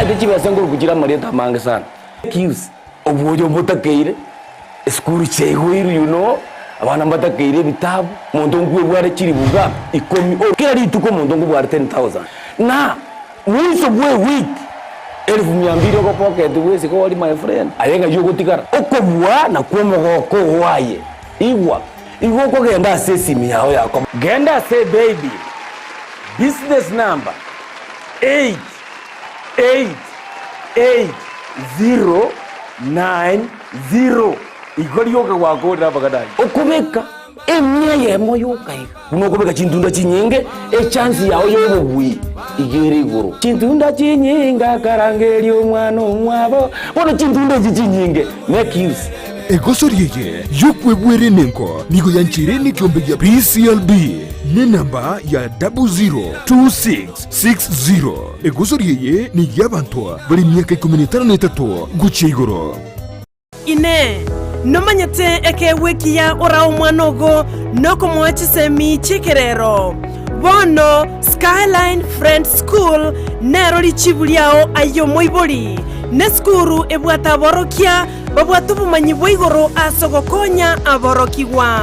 Omanyete chibesa nkoruku chire amarieta amange sana. Excuse, obwoyo mbotakeire, esukuru chiaigoirwe you know, abana mbatakeire ebitabu, omonto nkwebware chilifu ngapi? Ikomi, o kera rituko omonto nkobware 10,000. Na mwiso bwa ewiki, elfu mia mbili ogopocket bwesike ori my friend, aye ng'ai ogotigara? Okobua nakwo omogoko oo aye. Igwa, igo okogenda ase esimi yao ya Genda ase eBible, business number 8. 88090 Igo rioka gwakorire amang'ana ayio. Okobeka emia eyemo yoka iga, buna okobeka chintunda chinyinge, echance yao y'obobui iga ere igoro. Chintunda chinyinge akarangeria omwana omwabo, bono chintunda echi chinyinge make use. Egosori eye y'okwebwera enengo nigo yancheire nekiombe gia PCLB nenamba ya 0026. 60. Egosori eye ney'abanto bare emiaka ikomi na etano na etato gochia igoro. Inee! Nomanyete ekeegwa ekiya orae omwana ogo nokomoa chisemi chi'ekerero? Bono Skyline Friends School nero richibu riao aye omoibori. Nesukuru ebwate aborokia babwate obomanyi bwa igoro ase ogokonya aborokigwa.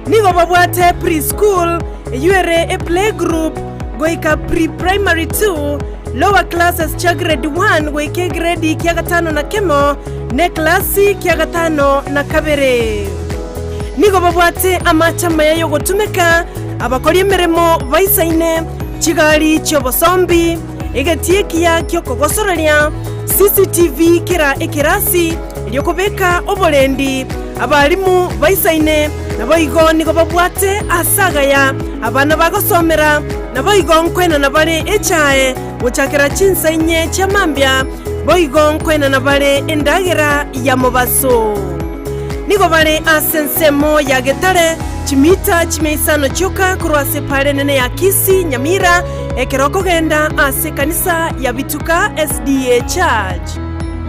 Nigo babwate pre-school, eyio ere eplaygroup goika pre-primary 2, lower classes chia grade 1 goika egredi kia gatano na kemo, na eklasi kia gatano na kabere. Nigo babwate amache amaya y'ogotumeka, abakori emeremo baisaine, chigari chi'obosombi, egetii ekiya gi'okogosoreria, CCTV kera ekerasi, erio kobeka oborendi, abalimu baisaine, naboigo nigo babwate aase agaya abana bagosomera, naboigo nkoenana bare echae gochakera chinsa inye chia mambia, boigo nkoenana bare endagera ya mobaso. Nigo bare ase ensemo ya Getare, chimita chimia isano chioka korwa ase epaara enene ya Kisii, Nyamira, ekero okogenda ase ekanisa ya Bituka SDA Church.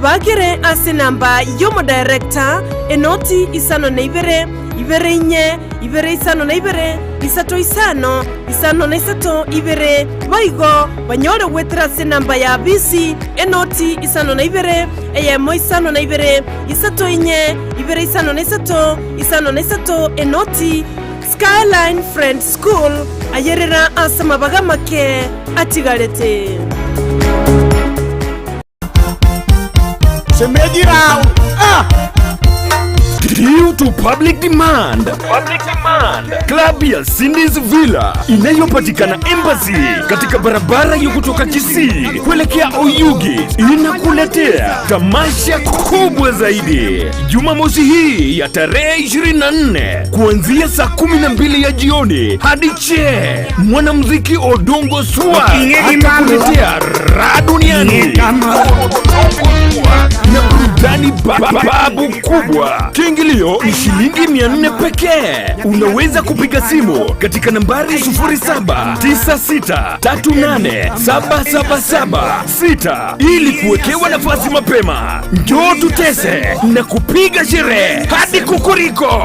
Bakere ase enamba y'omodirector, enoti isano na ibere, ibere inye, ibere isano na ibere, isato isano, isano na isato, ibere, boigo banyore goetera ase enamba ya bisi, enoti isano na ibere, eyemo isano na ibere, isato inye, ibere isano na isato, isano na isato, enoti. Skyline Friends School, ayerera ase amabaga amake atigarete. Shemeji rao. Ah! Due to public demand, Klabu ya Cindy's Villa inayopatikana Embassy katika barabara ya kutoka Kisii kuelekea Oyugi inakuletea tamasha kubwa zaidi Jumamosi hii ya tarehe 24 kuanzia saa 12 ya jioni hadi che. Mwanamuziki Odongo Swa atakuletea raha duniani na burudani ba- ba- babu kubwa. Kiingilio ni shilingi 400 pekee. Unaweza kupiga simu katika nambari 0796387776 ili kuwekewa nafasi mapema. Njoo tutese na kupiga sherehe hadi kukuriko.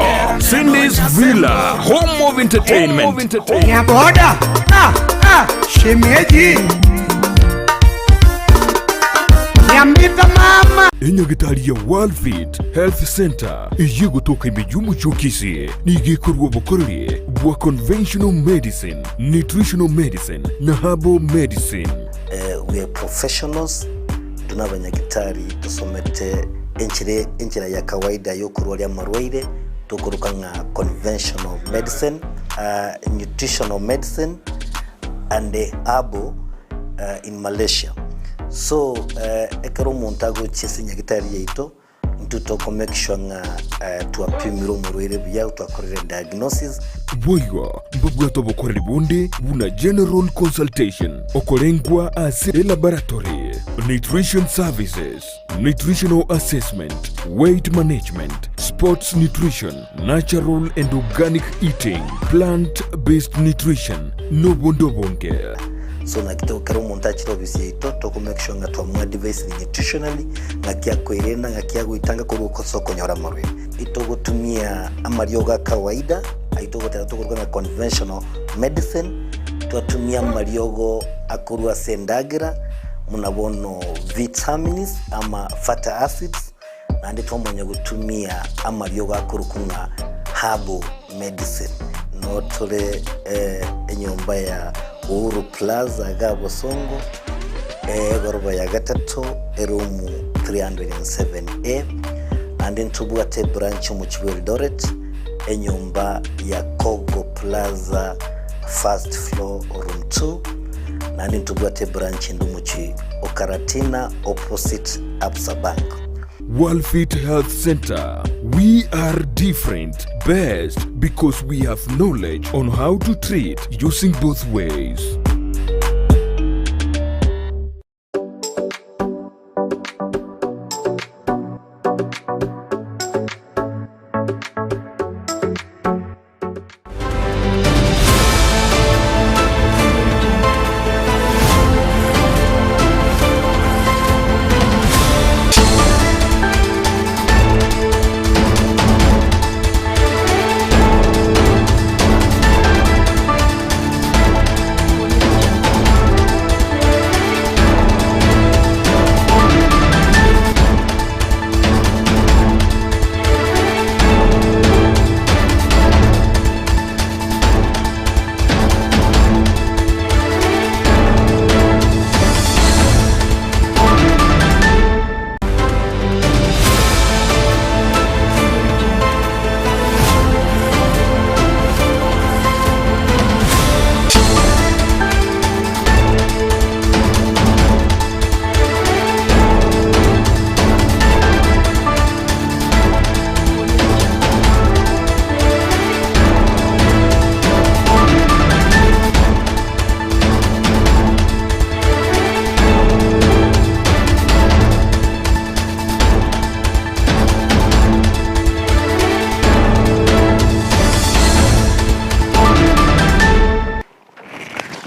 Cindy's Villa, home of entertainment. Nyaboda. Ah, ah, shemeji. Nyamita mama. Enyagitari ya Worldfit Health Center eye gotoka ime y'omochie o Kisii nigo ekorwa obokoreri bwa conventional medicine, nutritional medicine na herbal medicine. We are professionals, intwe nabanyagitari tosomete enchera enchera ya kawaida yokorwaria amarwaire tokoroka ng'a conventional medicine, nutritional medicine and herbal in Malaysia. So ekero omonto agochia ase enyagitari yaito, intwe toko make sure ng'a twapimire omorwaire buya, twakorire diagnosis. Boigo mbabwate obokoreri bonde buna general consultation, okorengwa ase elaboratory, nutrition services, nutritional assessment, weight management, sports nutrition, natural and organic eating, plant based nutrition, nobonde obonge. So naki to ekero omonto achire ofisi yaito toko make sure ng'a twamoadvisire nutritionally, ng'aki akoerenda, ng'aki agoitanga korwa ase okonyora amarwaire. Itogotumia amariogo a kawaida, ayio togoteba tokoruga ng'a conventional medicine, twatumia amariogo akorwa ase endagera. buna bono vitamins ama fatty acids, naende twamanya gotumia amariogo akorokwa ng'a herbal medicine. Noo tore enyomba ya Uhuru Plaza iga Bosongo, egoroba ya gatato, eroom 307A, naende ntobwate ebranch omochie bwa Eldoret, enyomba ya Kogo Plaza first floor room 2, naende ntobwate ebranch ende omochie o Karatina opposite Absa Bank. Worldfit Health Center, we are different, best because we have knowledge on how to treat using both ways.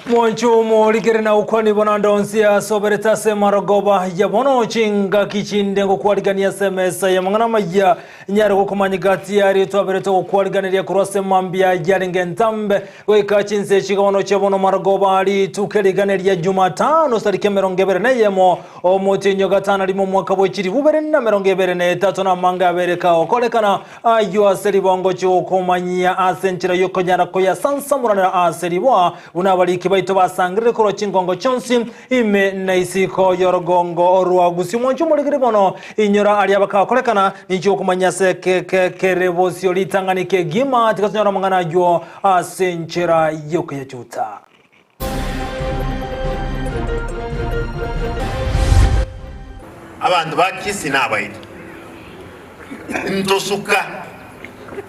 Mwanche omorikere na gokwania bono ande onsi asoberete ase amarogoba ya bono chingaki chinde ngokwarigania ase emesa y'amang'ana amaya nyare gokomanya gati yaria twaberete gokwariganeria korwa ase mambia yarenge entambe goika chinse echi bono chia bono marogoba rituko rigana ria Jumatano tariki 21 omotienyi o gatano rimo omwaka bwe chilifu bibere na 23 na amanga abere kagokorekana Ayio ase ribongo chi'okomanyia ase enchera y'okonyara koyasansamoranera ase riboa, buna abariki baito basangerire korwa chingongo chionsi ime na isiko y'orogongo rwa Gusii. Mwanche omorigeri bono, inyora aria bakakorekana, ninche okomanyia ase ekeke kere bosio ritang'ani kegima, tiga tonyore amang'ana ayio ase enchera y'okoyachuta. Abanto ba Kisi nabaito, ntosuka,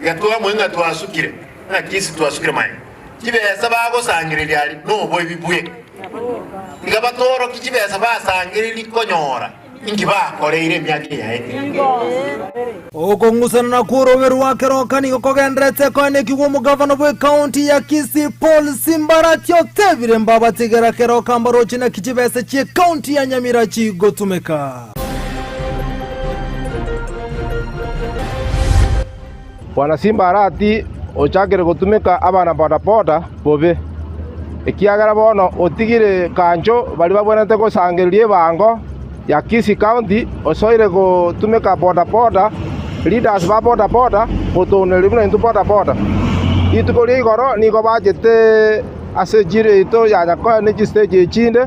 iga twamwe ng'a twasukire, ng'a Kisi twasukire maega. Chibesa bagosangereria aria noboibi bwe. Tiga batorokie chibesa basangererie konyora. Inki bakoreire emiaka eyaetire? Okong'usana na kw'orobe rwa keroka nigo kogendererete koenekigwa omogavana bw'ekaunti ya Kisii Paul Simbarati otebire mbabatigera keroka mbaroche naki chibesa chi'ekaunti ya Nyamira chigotumeka. Bwana Simbarati ochakire gotumeka abana bodaboda bobe, ekiagera bono otigire kancho baria babwenerete gosangereria ebango ya Kisii County osoire gotumeka bodaboda leaders ba bodaboda gotoneria buna intwe bodaboda. Rituko ria igoro nigo bachete ase echiro yaito ya Nyakoe ne chistage echinde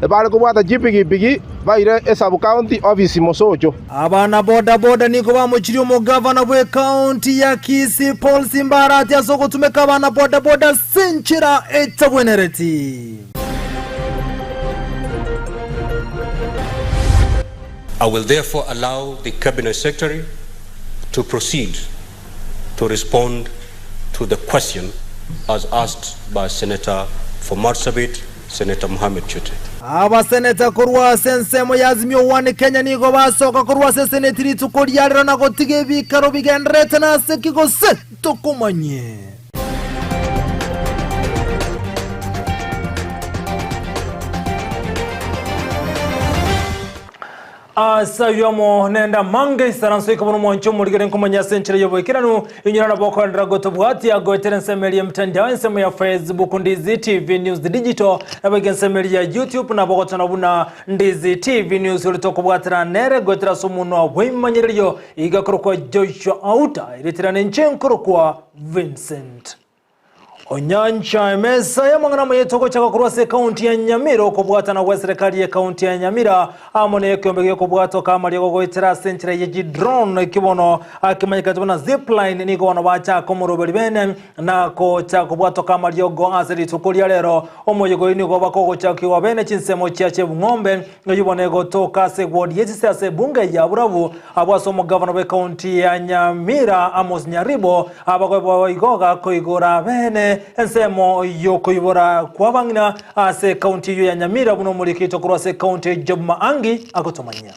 ebare kobwata chipigipigi baire esub county office Mosocho. Abana bodaboda nigo bamochirie omogavana bw'ekaunti ya Kisii Paul Simbarati ase ogotumeka abana bodaboda ase enchera etabwenereti. I will therefore allow the Cabinet Secretary to proceed to respond to the question as asked by Senator for Marsabit, Senator Mohamed Chute. Abaseneta korwa ase ensemo ya Azimio One Kenya nigo basoka korwa ase eseneti rituko ria rero na gotiga ebikaro bigendererete nase ki gose tokomanyie. Ase ayio amo nende amange isaranso ikabona omwancho omorigere nkomanya ase enchera y'oboikeranu, inyora nabo okoenderera gotobwatia goetera ensemo eria y'emitandao, ensemo ya Facebook Ndizi TV News Digital, naboigo ensemo eria ya YouTube nabo ogotona buna Ndizi TV News ore tokobwatera nere goetera ase omonwa bw'emanyererio iga akorokwa Joshua Auta, erieta riane inche nkorokwa Vincent. Onyancha emesa y'amang'ana amaya togochaka korwa ase ekaunti ya Nyamira okobwatana gw'eserekari y'ekaunti ya Nyamira amo nekeombe gi'okobwatoka amariogo goetera ase enchera ye chidrone ekio bono akemanyekete buna zipline nigo bono bachaka omoroberi bene na kocha kobwatoka amariogo ase rituko ria rero omoyega oyo nigo bakogochakigwa bene chinsemo chia Chebung'ombe Eyio bono egotoka ase ewodi y'esise ase ebunge ya Burabu, abwo ase omogavana bw'ekaunti ya Nyamira Amos Nyaribo abagoe igo gakoigora bene ensemo y'okoibora kw'abang'ina ase ekaunti eyio ya Nyamira buna omorikito korwa ase ekaunti ya Job Maangi agotomanyia.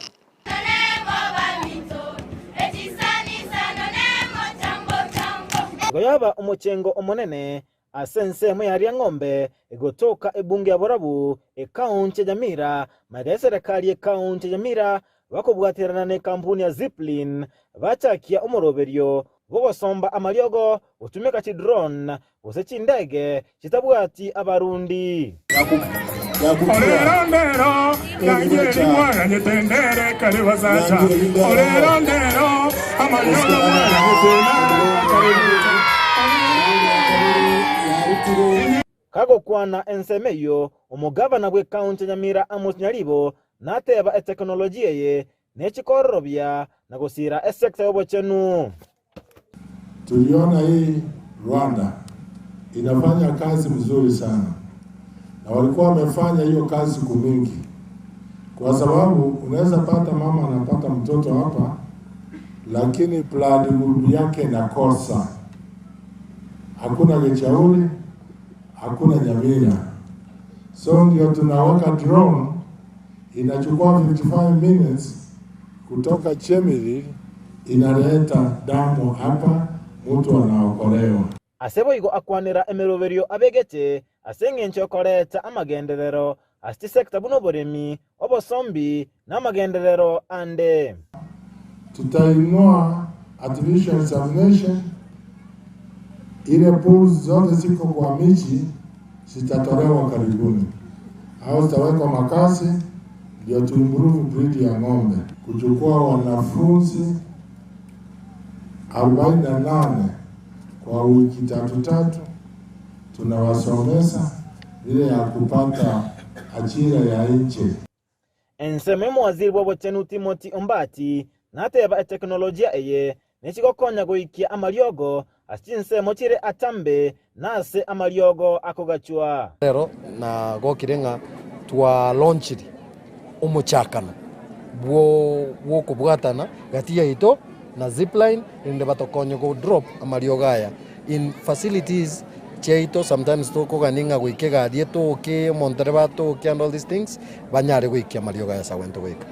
Igo yaba omochengo omonene Ase ensemo ya Riang'ombe egotoka ebunge ya Borabu, ekaunti ya Nyamira, magega y'eserekari y'ekaunti ya Nyamira bakobwaterana n'ekampuni ya Zipline bachakia omoroberio bw'ogosomba amariogo gotumeka chidrone gose chindege chitabwati abarundi. Kagokwana ensemo eyio, omogavana bw'ekaunti ya Nyamira Amos Nyaribo nateba etekinolojia eye nechikororobia na gosira esekta y'obochenu. Tuliona hii Rwanda inafanya kazi mzuri sana, na walikuwa wamefanya hiyo kazi siku mingi, kwa sababu unaweza pata mama anapata mtoto hapa, lakini blood group yake inakosa. Hakuna Gechauri, hakuna Nyamira, so ndio tunaweka drone inachukua 55 minutes kutoka Chemelil inaleta damu hapa, mtu anaokolewa. Ase boigo akwanera emeroberio abegete ase engencho y'okoreta amagenderero ase chisecta buna oboremi, obosombi, na amagenderero ande. Tutainua artificial insemination, ile pools zote ziko kwa miji zitatolewa karibuni au zitawekwa makasi ndio tuimprove breed ya ng'ombe, kuchukua wanafunzi 48 kwa wiki tatu tatu, tunawasomesa vile ya kupata ajira ya nje. Ensemo y'omowaziri bw'obochenu Timothy Ombati nateba etekinolojia eye nechigokonya goikia amariogo ase chinsemo chire atambe na ase amariogo akogachwa. Rero nagokire ng'a twalaunchire omochakano bw'okobwatana gati yaito na Zipline erinde batokonye go drop amariogo aya in facilities chiaito sometimes tokogania ng'a goika egari etoke, omontereba atoke and all these things banyare goikia amariogo aya ase agwenerete goika.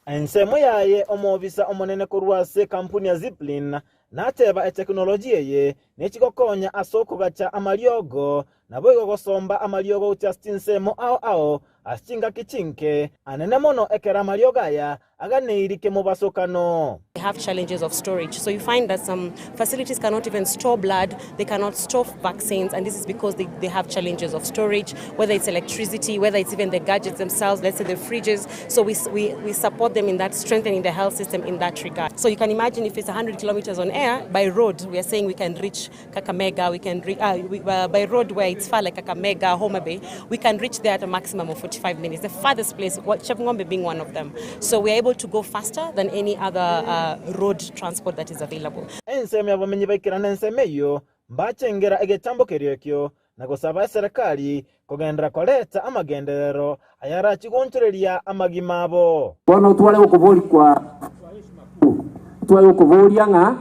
Ensemo yaye omobisa omonene korwa ase ekampuni ya Zipline nateba etekinoloji eye nechigokonya ase okogacha amariogo Naboigo gosomba amariogo gochia ase chinsemo ao ao ase chingaki chinke, anene mono ekero amariogo aya aganeiri kemobasokano. They have challenges of storage. So you find that some facilities cannot even store blood, they cannot store vaccines, and this is because they, they have challenges of storage, whether it's electricity, whether it's even the gadgets themselves, let's say the fridges. So we, we, we support them in that, strengthening the health system in that regard. So you can imagine if it's 100 kilometers on air, by road, we are saying we can reach Kakamega, we can re- we, by road where it's far like Kakamega, Homa Bay, we can reach there at a maximum of 45 minutes. The farthest place, Chepng'ombe being one of them. So we are able to go faster than any other road transport that is available. Ensemo y'abamenyi baikerane ensemo eyio, mbachengera egetambo keria ekio, na gosaba eserekari kogenderera koreta amagenderero ayarachie goonchoreria amagima abo. Bono tware gokoboria kwa tware gokoboria ng'a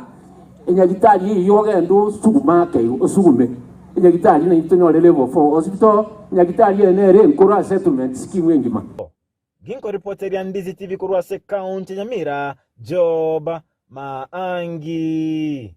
enyagitari eyio ogende osugume ake igo osugume enyagitari naintwe tonyore level four hospital, enyagitari eye nere enkoro ase settlement scheme engima. Ginkoripoteria Ndizi TV korwa ase ekaunti ya Nyamira, Job Maangi.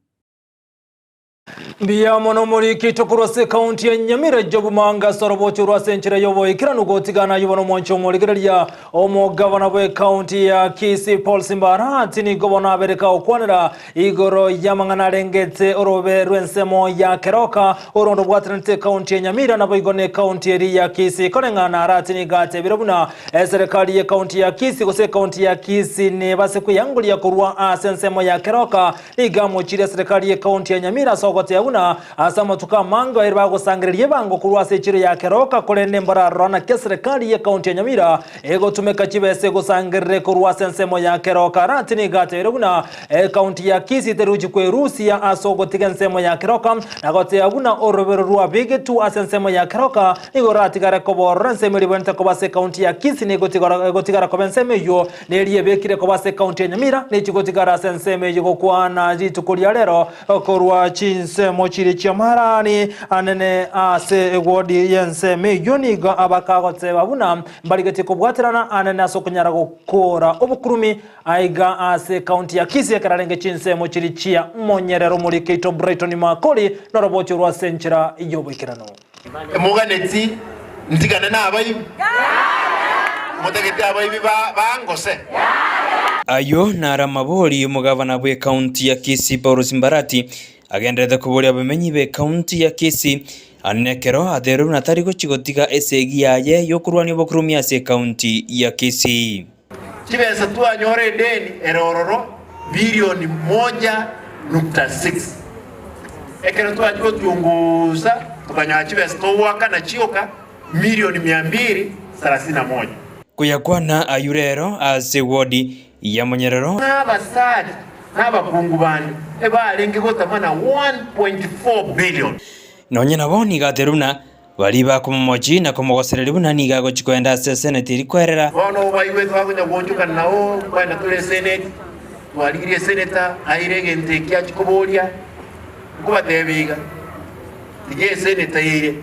Mbuya mono morikito korwa ase ekaunti ya Nyamira Job Manga ase orobocho rwa ase enchera y'oboikeranu gotigana ayio bono omwanchi omorigereria omogavana bw'ekaunti ya Kisii Paul Simbarati nigo bono abereka gokwanera igoro y'amang'ana arengete orobe rw'ensemo ya Keroka orondo bwatananete ekaunti ya Nyamira naboigo na ekaunti eria ya Kisii koreng'ana Arati nigo atebire buna eserekari y'ekaunti ya Kisii gose ekaunti ya Kisii nebase kweyangoria korwa ase ensemo ya Keroka Nigo amochirie eserekari y'ekaunti ya Nyamira ase ogoteeba buna ase amatuko amange baire bagosangereria ebango korwa ase echiro ya Keroka korende mbararora naki eserekari y'ekaunti ya Nyamira egotumeka chibesa egosangerere korwa ase ensemo ya Keroka. Arati nigo atebeire buna ekaunti ya Kisii teruchi kwerusia ase ogotiga ensemo ya Keroka na goteeba buna orobero rwabegetwe ase ensemo ya Keroka nigo roratigare koba ororo ensemo eria ebwenerete koba ase ekaunti ya Kisii nigo egotigara koba ensemo eyio Neria ebekire koba ase ekaunti ya Nyamira nechi gotigara ase ensemo eye gokwana rituko ria rero korwa chinsemo chiria chi'amarani anene ase ewodi y'ensemo eyio nigo abakagoteba buna mbarigetie kobwaterana anene ase okonyara gokora obokurumi aiga ase ekaunti ya Kisii ekero arenge chinsemo chiria chia Monyerero Omorikeito Brighton Makori norobochio rwa ase enchera y'oboikeranu. Moganeti ntigane nabaibi? Motagete abaibi bangose? Ayio naro amabori omogavana bw'ekaunti ya Kisii Paul Simbarati agendererete koboria abamenyi b'ekaunti ya Kisii ane ekero aterwe buna tari gochia gotiga esegi yaye y'okorwania obokurumi ase ekaunti ya Kisii. Chibesa twanyora edeni ere ororo bilioni moja nukta six. Ekero twachia gochungusa tokanyora chibesa togoakana chioka milioni mia mbili sarasini na moja. Koyakwana ayio rero ase wodi ya Monyerero. Abasacha na abakungu bande ebarenge gotamana 1.4 billion. Nonye nabo nigo aterwe buna Baria bakomomochia na komogosereria buna nigo agochia koenda ase eseneti eria kwerera. Bono obaigwete bakonya goonchokana nao, kwenda tore eseneti, twarigirie eseneta aire egento eki achia koboria, nkobatebia iga, tiga eseneta eire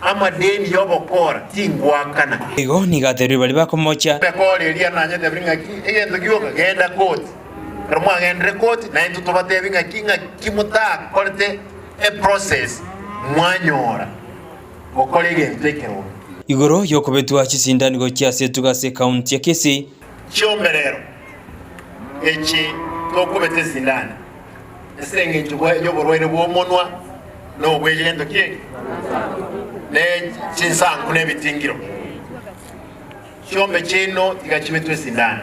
amadeni y'obokora tingoakana. Igo nigo atebirie baria bakomochia. Ekora eria nanyetebire ng'aki, egento gioka, genda koti. Ekero mwagendire koti, naintwe tobatebie ng'aki, ng'aki motakorete Eprocess mwanyora gokora egento ekeronge. Igoro y'okobetwa chisindani gochia ase etugo ase ekaunti ya Kisii. Chiomberero echi tokobeta esindani ase engencho y'oborwaire bw'omonwa na obw'egento ki'eke, ne chinsanku na ebitingiro. Chiombe chiaino tiga chibetwe esindani.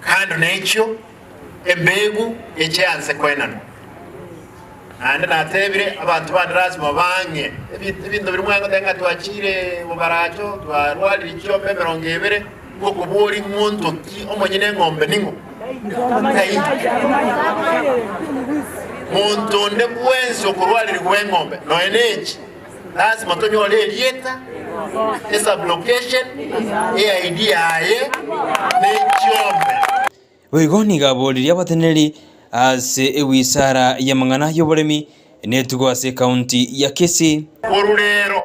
Kando nechio embegu echianse koenanwa. Naende natebire abanto bande lasima bang'e ebinto biria mwagoteba ng'a twachire bobaracho, twarwarire chiombe emerongo ebere, ngokoboria ng'onto ki omonyene eng'ombe ning'o? Ng'ai? Monto onde bwensi okorwarerigwa eng'ombe nonya nechi, lasima tonyore erieta, esublocation, eID yaye, ne chiombe. Boigo nigo aboririe abateneneri ase ewisara y'amang'ana y'oboremi na etugo ase ekaunti ya Kisii. Korwa rero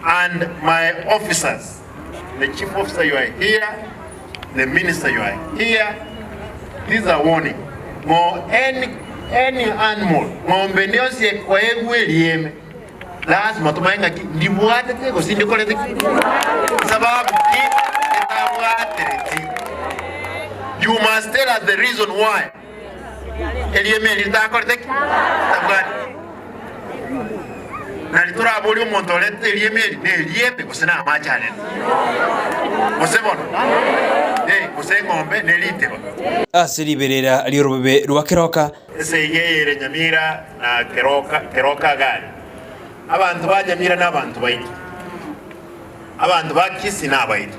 and my officers, the chief officer you are here, the minister you are here, this is a warning, ng'o any, any animal, ng'ombe ende yonsi ekoegwa erieme, Lasima tomanye ng'aki ndibwatete gose ndikorete ki, sababu ki etabwatereti. You must tell us the reason why eriema eri ritakorete ki, ritabwateti. Nari toraborie omonto oretete eriema eri, nerieme gose namache arete? Gose bono? Eh, gose eng'ombe neriteba? Ase riberera ri'orobebe rwa keroka. Esegi eye ere Nyamira na Keroka, Keroka gari. Abanto ba Nyamira nabanto baito, abanto ba Kisii nabaito.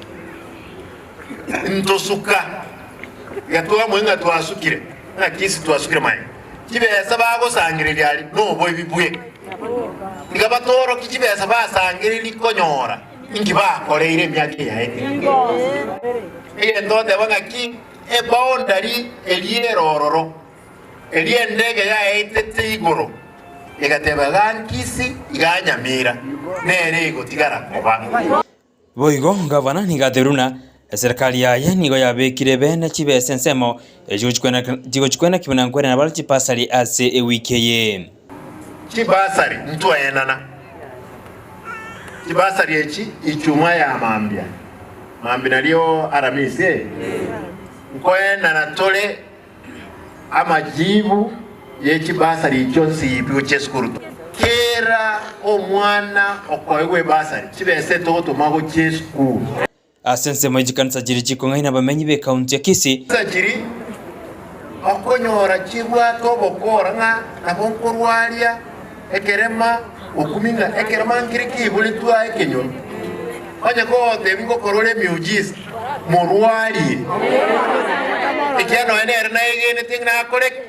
Ntosuka, iga twamwe ng'a twasukire, ng'a Kisii twasukire maega. Chibesa bagosangereria aria noboibi bwe. Tiga batorokie chibesa basangereria konyora inki bakoreire emiaka eye yaetire. Egento ogoteba ng'aki Eboundary eria ere ororo, eria endege yaetete igoro, egateba iga Nkisi, iga Nyamira, nere egotigara koba. Boigo gavana nigo atebirie buna Eserekari yaye nigo yabekire bene chibesa ensemo chigochikwana kibuna nkwerena bare chipasari ase ewiki eye. Chibasari ntwaenana chibasari echi ichumwa ya mambia mambia nario Aramisi eh, nkoenana tore amajibu ye chibasari echio nsiipi gochia esukuru. Kera omwana okoegwa ebasari chibesa etogotoma gochia esukuru. Ase ensemo ye chikanisa chiria chikong'aina abamenyi b'ekaunti ya Kisii. Chinsa chiria okonyora chibwate obokora ng'a nabo nkorwaria ekerema okumi ng'a ekerema nkere kiiboretwe aye ekenyoro. Onye kogotebia ngokorora emiujiza, morwarie, ekiagera nonya nere naegenete ng'a nakore ki?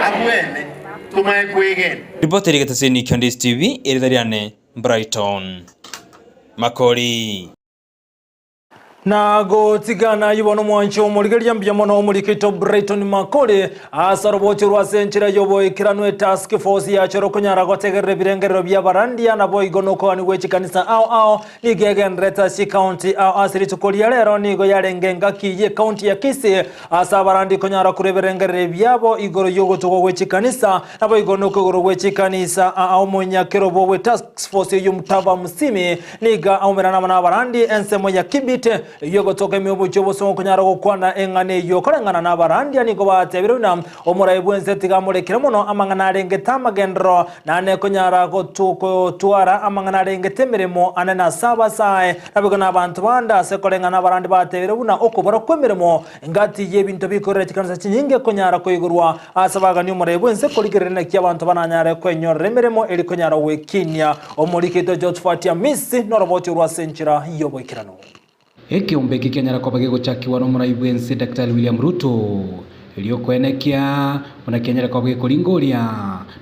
Abwene. Tomaye kwegena. Ripoti ere egetaseni kia Ndisi TV, erieta riane Brighton Makori. Na gotigana ayio bono omwanche omorigereria mbuya mono omorikeito Brighton Makori ase orobochi orwa ase enchera y'oboikeranu etask force yachora okonyara gotegerera ebirengerero bi'abarandia naboigo nokogania gwe chikanisa ao ao nigo egendererete ase chikaunti ao ase rituko ria rero nigo yarenge engaki y'ekaunti ya Kisii ase abarandi konyara korwa ebirengerero biabo igoro y'ogotugwa gwe chikanisa naboigo nokoigorwa gwe chikanisa ao omonyakerobo bwe task force eyio Mutava Musimi Nigo aumerane amo nabarandi ensemo ya Kibit, eyio egotoka ime omochie obosongo konyara gokwana eng'ana eyio. Koreng'ana nabarandia nigo batebire buna omorai bw'ense tiga amorekere mono amang'ana arengete amagenderero, naende konyara gotwara amang'ana arengete emeremo anene ase abasae, naboigo nabanto bande ase koreng'ana nabarandi batebire buna okobora kw'emeremo Engati y'ebinto bikorera chikanisa chinyinge konyara koigorwa ase abagani omorai bw'ense korigereria naki abanto bananyare kwenyorera emeremo eri konyara gwekinia. Omorikito Josphat Amisi noroboti orwo ase enchera y'oboikeranu. Ekeombe eke kianyara koba gegochakigwa nomorai bw'ense Daktari William Ruto, erio koenekia buna kianyare koba gekoringoria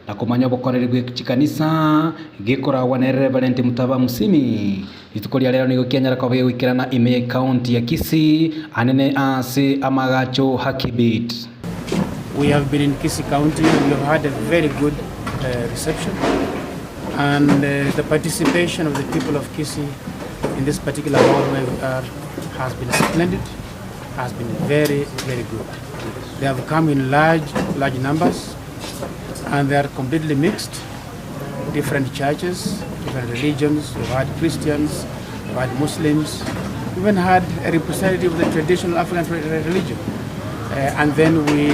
na komanya obokoreri bwe chikanisa gekoragwa nere Reverend Mutava Musimi. Rituko ria rero nigo kianyara koba gegoikerana ime ye county ya Kisii anene ase amagacho Hakibit. We have been in Kisii County, we have had a very good uh, reception and uh, the participation of the people of Kisii in this particular hall where we are has been splendid, has been very, very good. They have come in large, large numbers and they are completely mixed, different churches, different religions. We've had Christians, we've had Muslims, we even had a representative of the traditional African religion. Uh, and then we,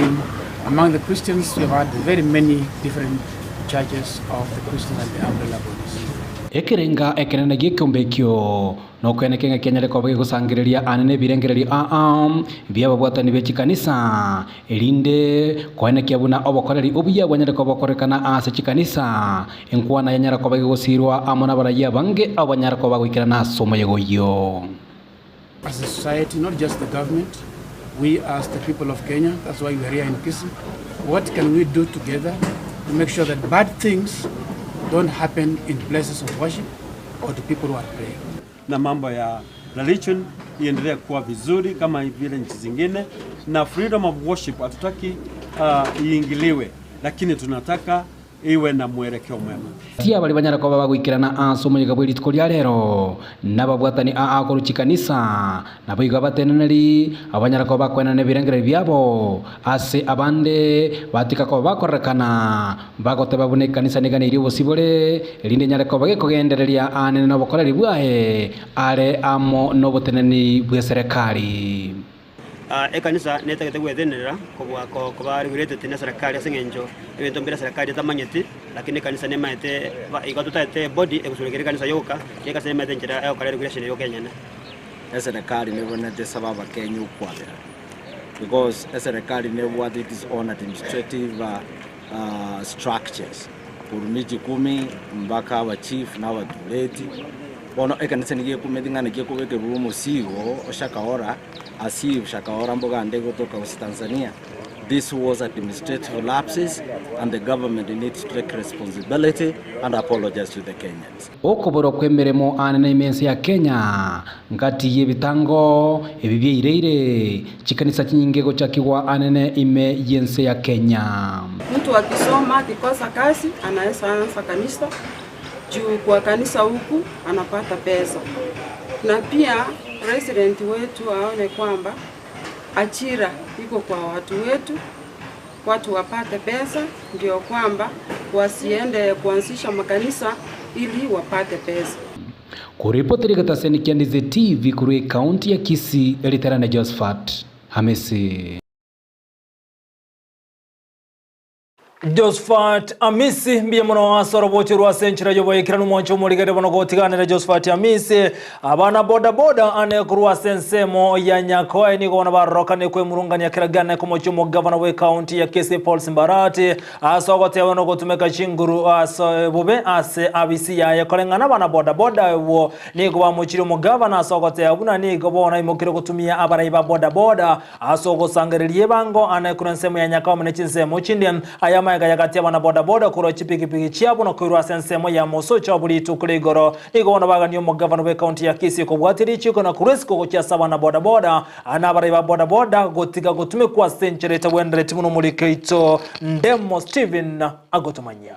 among the Christians, we've had very many different churches of the Christians and the umbrella bodies. Ekerenga ekenene gi'ekeombe ekio Nokoeneke ng'a kianyare koba gegosangereria aane nebirengererio aa bi'ababwatani be chikanisa, erinde koenekia buna obokoreri obuya bwanyare koba bokorekana ase chikanisa, enkwana yanyara koba gegosiirwa amo nabarayia abange abo banyare koba bagoikerana ase omoyega oyio. As a society, not just the government, we as the people of Kenya, that's why we are here in Kisii, what can we do together to make sure that bad things don't happen in places of worship or to people who are praying. Na mambo ya religion iendelee kuwa vizuri kama vile nchi zingine, na freedom of worship hatutaki uh, iingiliwe, lakini tunataka iwe na mwelekeo mwema. Ti abare banyare koba bagoikerana ase omoyega bwe rituko ria rero, nababwatani aa korwa chikanisa, Naboigo abateneneri abanyare koba bakoenana ebirengererio biabo ase abande, batika koba bakorerekana, bagoteba buna ekanisa neganeirie obosibore, erinde enyare koba gekogendereria aanene nobokoreri bwaye are amo noboteneneri bw'eserekari. Ekanisa netagete gwetenenera kobua koba regulated ne serikali ase eng'encho ebinto mbire serikali etamanyeti, lakini ekanisa nemanyete igo totagete ebody egosurekera ekanisa yoka, ekanisa nemanyete enchera egokora regulation yoka enyene. Eserekari nebwenerete esabe abakenya okwabera because eserekari nebwate its own administrative structures korwa miji kumi mpaka abachief na abatureti. Bono ekanisa nigo ekumeti ng'a naki ekobekerwa omosigo o Shakahola as if Shakahola mbogande egotoka gose Tanzania. This was administrative lapses and the government needs to take responsibility and apologize to the Kenyans. Okoborwa kw'emeremo aane na ime ense ya Kenya, ngati y'ebitango ebi biaireire chikanisa chinyinge gochakigwa anene ime y'ense ya Kenya. Mtu akisoma akikosa kazi anaeza anza kanisa juu kwa kanisa huku anapata pesa na pia President wetu aone kwamba ajira iko kwa watu wetu, watu wapate pesa, ndio kwamba wasiende kuanzisha makanisa ili wapate pesa. Koripoteri getaseni kia Ndizi TV korwa ekaunti ya Kisii, Eliterane Josephat Hamisi. Josephat Amisi mbuya mono ase oroboche rwa ase enchera y'oboikeranu omwancho omorigere bono gotiganera Josephat Amisi abana boda boda ane korwa ase ensemo ya Nyakoe nigo bono barorokane kwemurungania kera gane komochia omogavana bwe county ya Kisii Paul Simbarati ase ogoteba nogotumeka chinguru ase bobe ase abisi yaye koreng'ana abana boda boda abwo nigo bamochirie omogavana ase ogoteba buna nigo bono aimokire gotumia abarai ba boda boda Ase ogosangereria ebango ane korwa ensemo ya Nyakao ne chinsemo chinde, aya amaega yagatia abana bodaboda korwa chipigipigi chiabo na koirwa ase ensemo ya mosocho abwo rituko ria igoro. Nigo bono bagania omogavana bw'ekaunti ya Kisii kobwatia richiko na korwa isiko gochia ase abana bodaboda na abarai ba bodaboda gotiga gotumekwa ase enchera etabwenereti buna omoriki oito Ndemo Stephen agotomanyia.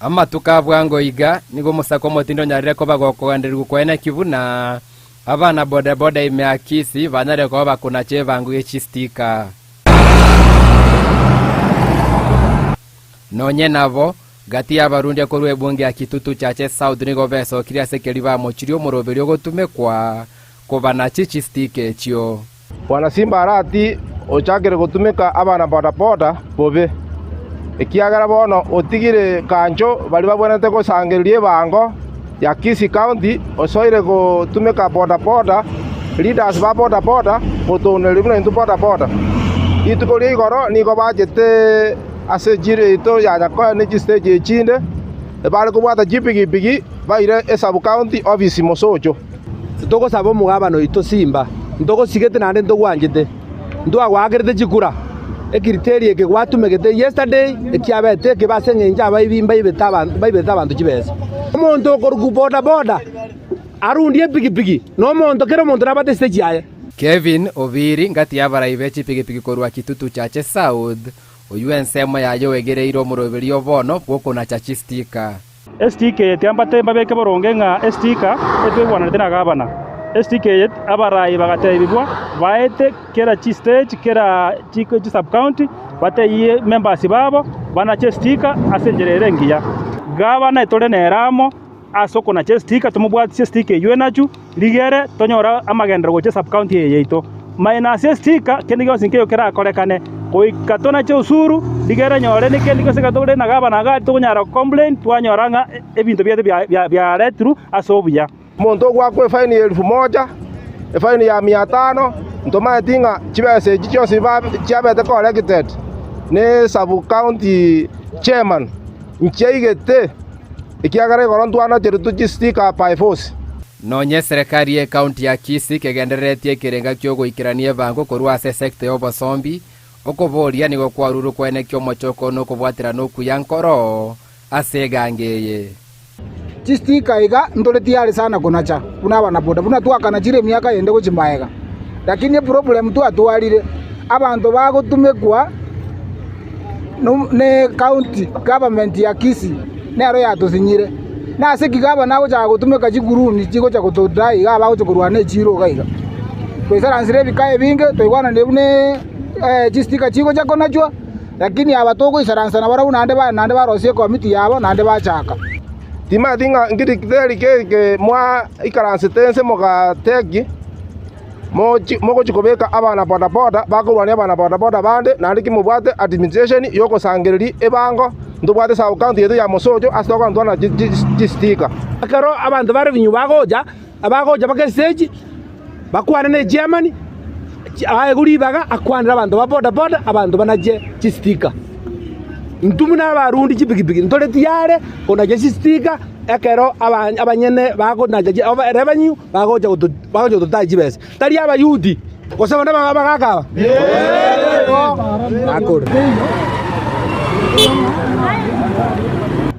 Amatuko a bwango iga nigo omosako omotindi onyarire koba gokogendererigwa koeneki buna abana bodaboda ime ya Kisii banyare koba bakonacha ebango ye chistika. Nonye nabo, gati y'abarundia korwa ebunge ya Kitutu Chache South nigo besokirie ase keria bamochirie omoroberio ogotumekwa kobanachi chistika echio. Bwana Simba Arati ochakire gotumeka abana bodaboda bobe, ekiagera bono otigire kancho baria babwenerete gosangereria ebango ya Kisii County osoire gotumeka bodaboda leaders ba bodaboda gotounereria buna intwe bodaboda. Rituko ria igoro nigo bachete ase echiro yaito ya Nyakoe ne chistage echinde ebare kobwata chipigipigi baire esub county office Mosocho. Togosaba omogabana oito Simba, ntogosigete naende ntogwanchete, ntwagoakerete chikura, ecriteria eke gwatumegete yesterday ekiabete ekebe ase eng'encho abaibi mbaibete abanto mbaibete abanto chibesa. Omonto okoruku boda boda arundie epikipiki na omonto kera omonto nabate estage yaye. Kevin Obiri, ngati y'abarai be chipigipigi korwa Kitutu Chache South, oyio ensemo yaye oegereire omoroberio o bono bw'okonacha chistika. Estika eye tiambate mbabeke boronge ng'a estika etwaigwananete na gavana. Estika eye abarai bagatebigwa baete kera chistage kera chisubcounty batebie members babo banache estika ase enchera ere engiya. Gavana etore nere amo ase okonacha estika tomobwatisie estika eywo enachu rigere tonyore amagenderero gochia esubcounty eye yaito. Minus estika kende gionsi nkeiyo kerakorekane goika tonache usuru rigere nyore nekende gionsi ekero tore na gavana iga tokonyara gocomplain twanyora ng'a ebinto biaito biaretirwe ase obuya. Omonto ogoakwa efaini ya elfu moja, efaini ya mia tano, ntomaeti ng'a chibesa echi chionsi chiabete collected ne sub county chairman nchiaigete. Ekiagera igoro ntwanacheretwe chistika by force. Nonya eserekari y'ecounty ya Kisii kegendereretie ekerenga ki'ogoikerania ebango korwa ase esecta y'obosombi, okoboria nigo kwarurwe koenekia omochoko na okobwaterana okuya nkoro ase egango eye. Chistika iga ntore tiyari sana konacha buna abanaboda buna twakanachire emiaka yende gochia maega, lakini eproblem twatwarire abanto bagotumekwa ne county government ya Kisii nero yatosinyire. Nase ki gavana agochaka gotumeka chiguruni chigocha gotodai iga abagocha korwana echiro iga iga. Twaisaransire ebikae ebinge twaigwananire buna chistika chigocha konachwa, lakini aba togoisaransa nabarabwo naende naende barosie ekomiti yabo naende bachaka. Timanyeti ng'a nkeri ki mwaikaransete inse mogateki. Mogochia kobeka abana bodaboda bakorwania abana bodaboda bande, naende ki mobwate administration y'ogosangereria ebango, ntobwate sub county yaito ya Mosocho ase tokogenda twana chistika. Ekero abanto ba revenue bagocha, abagocha mpaka estage, bakwane ne chairman, aegwe ribaga akwanere abanto ba bodaboda, abanto banache chistika. Intwe buna abarundi chipikipiki ntore tiyare konacha chistika ekero abanyene bakonacha revenue. Bagocha gototaa chibesa, tari Abayuti, gose abande abagaaka aba.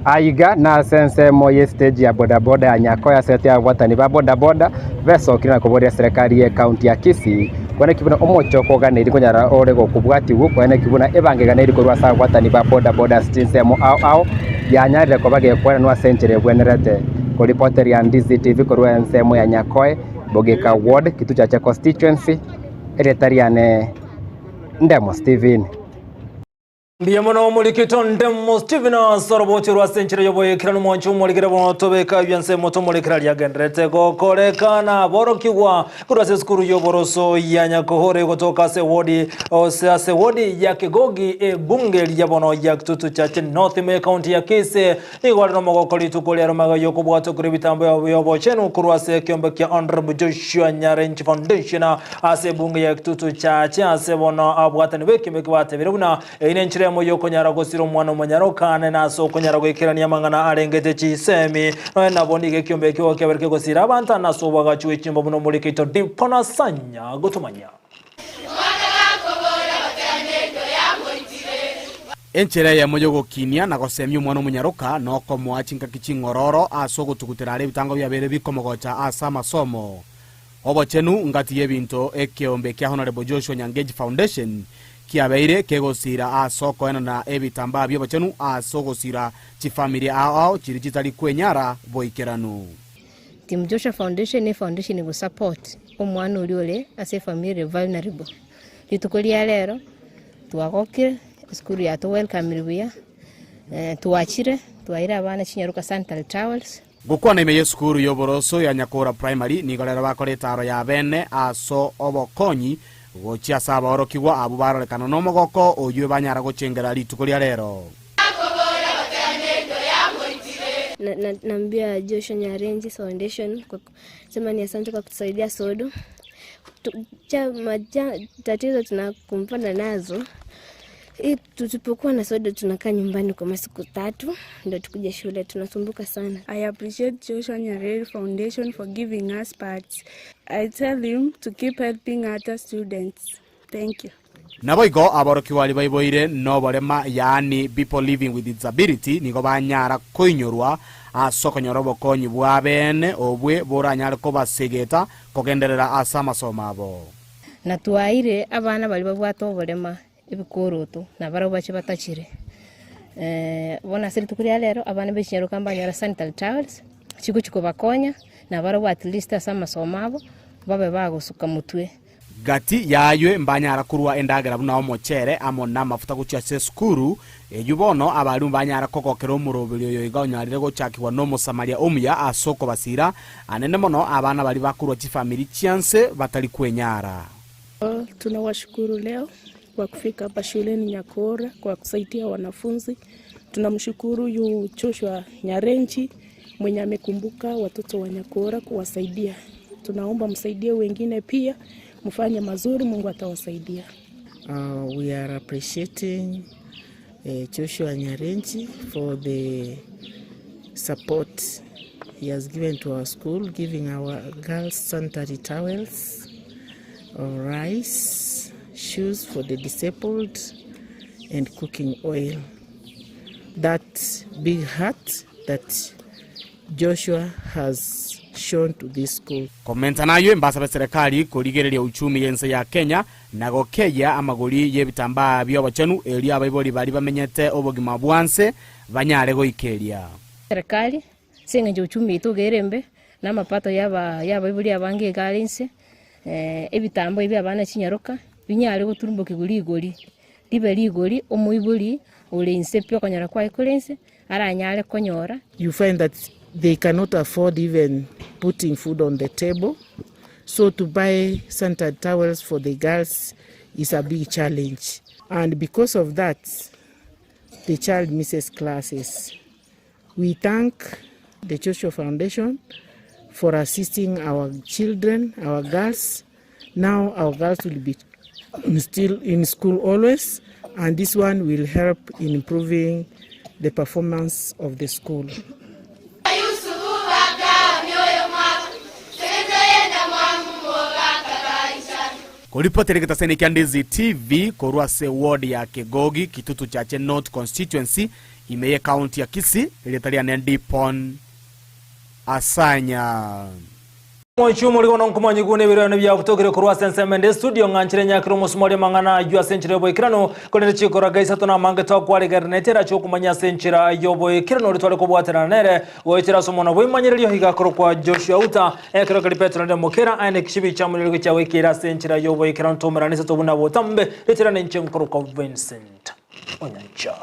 Aiga nase ensemo y'estage ya bodaboda ya Nyakoe ase ete ababwatani ba bodaboda besokire na koboria eserekari ye county ya Kisii kweneki buna omochoko oganeiri konyara ore gokobwatigwa kweneki buna ebango eganeiri korwa ase ababwatani ba bodaboda ase chinsemo ao ao yanyarire koba gekwenanwa ase enchera ebwenerete. Koripoteria Ndizi TV korwa ensemo ya Nyakoe, Bogeka Ward, Kitutu Chache Constituency, erieta riane Ndemo Stephen. Mbuya mono omorikito Ndemo Stephen ase orobochi rwa ase enchera y'oboyekera nomwancho omorikere bono tobeka ebia nsemo tomorekera riagendererete gokorekana aborokigwa korwa ase esukuru y'oboroso ya Nyakohore gotoka ase ewodi ose ase ewodi ya Kegogi ebunge riya bono ya Kitutu Chache North ime ekaunti ya Kisii Nigo are nomogoko rituko ria Rumaga y'okobwatokera ebitambo bi'obochenu korwa ase ekeombe kia Honourable Joshua Nyarenchi Foundation ase ebunge ya Kitutu Chache ase bono abwatani b'ekeombe eke batebire buna eyio nenchera emo y'okonyara gosira omwana omonyaroka na ase okonyara goikerania amang'ana arengete chisemi. Nonya nabo nigo ekeombe ekio kiabere kegosira abanto ase oboagachi bwe chimba buna omorikeito Dipona Sanya gotomanya. Enchera eyemo y'ogokinia na gosemia omwana omonyaroka nokomoa chingaki ching'ororo ase ogotugutera are ebitango biabeire bikomogocha ase amasomo. Obochenu ngati y'ebinto ekeombe kia Honourable Joshua Nyangeji Foundation kiabeire kegosira ase okoenana ebitambaa bi'obochenu ase ogosira chifamiri ao ao chiria chitari kwenyara boikeranu. Team Joshua Foundation ne efoundation ego support omwana oria ore ase efamiri ere vulnerable. Rituko ria rero twagokire, esukuru yato welcomire buya, twachire twaire abana chinyaroka sanitary towels. Gokwana ime y'esukuru y'oboroso ya Nyakora Primary nigo rero bakora etaaro ya bene ase obokonyi gochia ase abaorokigwa abwo barorekana nomogoko oyio banyara gochengera rituko ria rero. Naambia Joshua Nyarenji Foundation kwa kusema ni asante kwa kutusaidia sodo. Cha, tatizo tunakumbana nazo hii, tusipokuwa na sodo tunakaa nyumbani kwa masiku 3 ndio tukuje shule, tunasumbuka sana. I appreciate Joshua Nyerere Foundation for giving us pads. I tell him to keep helping other students. Thank you. Naboigo aborokigwa baria baiboire noborema, yaani people living with disability, nigo banyara koinyorwa ase okonyora obokonyi bw'abeene obwe boranyare kobasegeta kogenderera ase amasomo abo. Na twaeire abana baria babwate oborema ebikoroto, na barabwo bache batachire. Bono ase rituko ria rero abana be chinyaroka mbanyora sanitary towels, chigochi kobakonya, na barabwo at least ase amasomo abo, babe bagosuka motwe. Gati y'ayio mbanyara korua endagera buna omochere amo namafuta gochia ase esukuru, eyio bono abalimu banyara kogokera omoroberi oyo iga onyarire gochakigwa n'Omosamaria omuya ase okobasira, anene mono abana baria bakorua chifamiri chianse batari kwenyara. Tunawashukuru leo kwa kufika hapa shuleni Nyakora kwa kusaidia wanafunzi. Tunamshukuru yu Joshua Nyarenji mwenye amekumbuka watoto wa Nyakora kuwasaidia. Tunaomba msaidie wengine pia, mfanye mazuri, Mungu atawasaidia. We are appreciating Joshua Nyarenji for the support he has given to our school, giving our girls sanitary towels, rice, shoes for the disabled, and cooking oil. That big heart that Joshua has shown to this school. Komenta nayio embasabe serikali korigereria uchumi y'ense ya Kenya na gokeyia amagori y'ebitambaa bi'obochenu erio abaibori baria bamenyete obogima bwa nse banyare goikeria. Serikali ase eng'encho uchumi yaito iga ere embe, na amapato yaba y'abaibori abange iga are inse, ebitambo ebi abana chinyaroka, binyare goturumbokigwa rigori, ribe rigori omoibori ore inse pi okonyora kwaye kore inse, aranyare konyora. You find that they cannot afford even putting food on the table, so to buy sanitary towels for the girls is a big challenge, and because of that the child misses classes. We thank the Joshua Foundation for assisting our children, our girls. Now our girls will be still in school always, and this one will help in improving the performance of the school. Koripotera egetaseni kia Ndizi TV korwa ase ward ya Kegogi, Kitutu Chache North Constituency, ime y'ecounty ya Kisii, erieta riane Dipon Asanya. Omochie omorigo nonkomanyigwe nebirero biagotokire korwa ase ensemo ende estudio ng'a nchera enyakire omosumari amang'ana ayio ase enchera y'oboikeranu, korende chikoraga isato na amange twakwarigereretie erache okomanya ase enchera y'oboikeranu oria tware kobwaterana nere goetera ase omwana bw'emanyererio iga akorokwa Joshua Uta. Ekero keria Petero naende mokera aye nekichibi chiamonyererio gichiagoikeire ase enchera y'oboikeranu toumerane isato buna botambe, richerane inche nkorokwa Vincent Onyancha.